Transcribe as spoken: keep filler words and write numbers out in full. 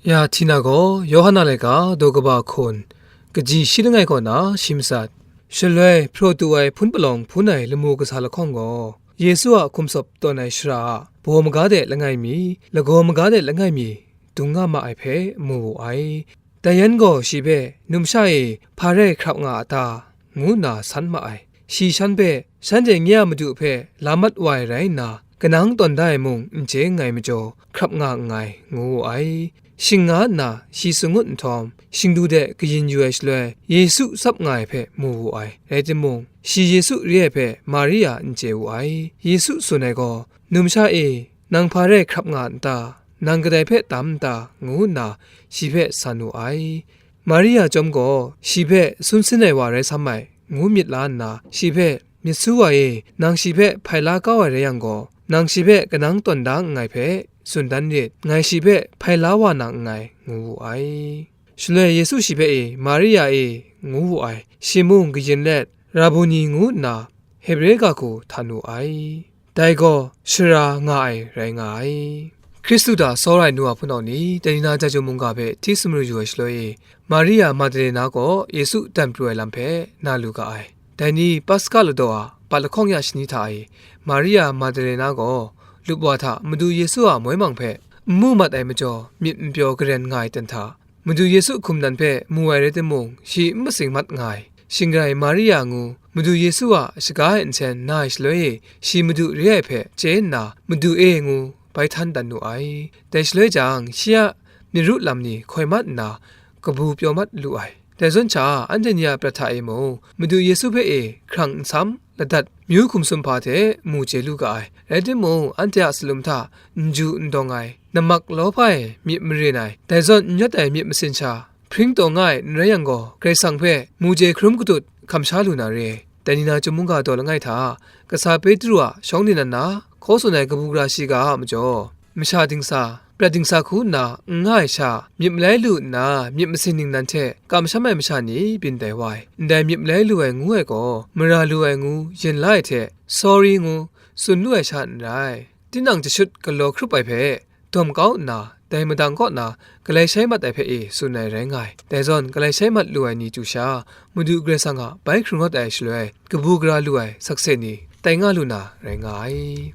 Ya Htina gaw Yawhan a laika daw kaba hkun, kaji shi langai kaw na shi matsat. Shaloi hpraw tu ai hpun palawng hpun ai lamu kasa lahkawng gaw, Yesu a hkum sawp tawn ai shara a baw maga de langai mi, lagaw maga de langai mi, dung nga ma ai hpe mu wu ai. Dai yan gaw shi hpe, "Numsha e hpa rai hkrap nga a ta?" ngu nna san ma ai. Shi shan hpe, "Shanhte nye a Madu hpe la mat wa ai rai nna, kanang tawn da ai mung n chye nngai majaw, hkrap nga nngai," ngu wu ai. Shing nga nna shi tsun ngut nhtawm, shingdu de kayin yu ai shaloi, Yesu tsap nga ai hpe mu wu ai. Rai timung, shi Yesu re ai hpe Maria n chye wu ai. Yesu tsun ai gaw, "Numsha e, nang hpa rai hkrap nga n ta? Nang kadai hpe tam n ta?" ngu nna shi hpe san wu ai. Maria chyawm gaw shi hpe sun sin ai wa rai sam ai, ngu myit la nna, shi hpe, "Myit su wa e, nang shi hpe hpai la kau ai rai yang gaw, nang shi hpe kanang tawn da nngai hpe tsun dan rit, ngai shi hpe hpai la wa na nngai," ngu wu ai. Shaloi Yesu shi hpe e, "Maria e," ngu wu ai. Shi mung kayin let, "Rabuni," ngu nna Hebre ga hku htan wu ai. Dai gaw shara nga ai rai nga ai. Hkristu hta tsawra ai nu wa hpunau ni, dai ni na Jahtum mungga hpe hti sumru yu ai shaloi e, Maria Magdalena gaw Yesu dan pru ai lam hpe na lu ga ai. Dai ni Paska ladaw a bat lahkawng ya shani hta e, Maria Magdalena gaw lup wa hta Madu Yesu a moi mang hpe n mu mat ai majaw, myit n pyaw karen nga ai ten hta, Madu Yesu hkum nan hpe mu ai rai timung, shi n matsing mat nga ai. Shingrai Maria ngu, Madu Yesu a shaga e nsen na ai shaloi e, shi Madu re ai hpe chye nna, "Madu e," ngu bai htan dan nu ai. Dai shaloi jang, shi a myit ru lam ni hkoi mat nna, kabu pyaw mat lu ai. Dai zawn sha, anhte ni a prat hta e mung, Madu Yesu hpe e hkrang nsam, ladat, myu hkum sumhpa hte mu chye lu ga ai. Rai timung, anhte a salum hta n ju n dawng ai, namak lawhpa e myit marin ai, dai zawn n yawt ai myit masin sha, hpring taw nga ai n rai yang gaw, Karai Kasang hpe mu chye hkarum katut hkam sha lu na re. Dai ni na Chyum mungga daw langai hta, kasa Petru a shawng nin nan na hkaw tsun ai kabu gara shiga a majaw, masha dingsa, prat dingsa hku nna n nga ai sha, myit malai lu nna myit masin ningnan hte kamsham ai masha ni byin tai wa ai. Ndai myit malai lu ai ngu ai gaw, mara lu ai ngu yin la ai hte, "Sorry," ngu tsun lu ai sha n rai. Tinang jashut galaw hkrup ai hpe dawm kau nna, dai madang kaw na galai shai mat ai hpe e tsun ai rai nga ai. Dai zawn, galai shai mat lu ai ni chyu sha, Madu Karai Kasang a bai hkrung rawt ai shaloi, kabu gara lu ai sakse ni tai nga lu na rai nga ai.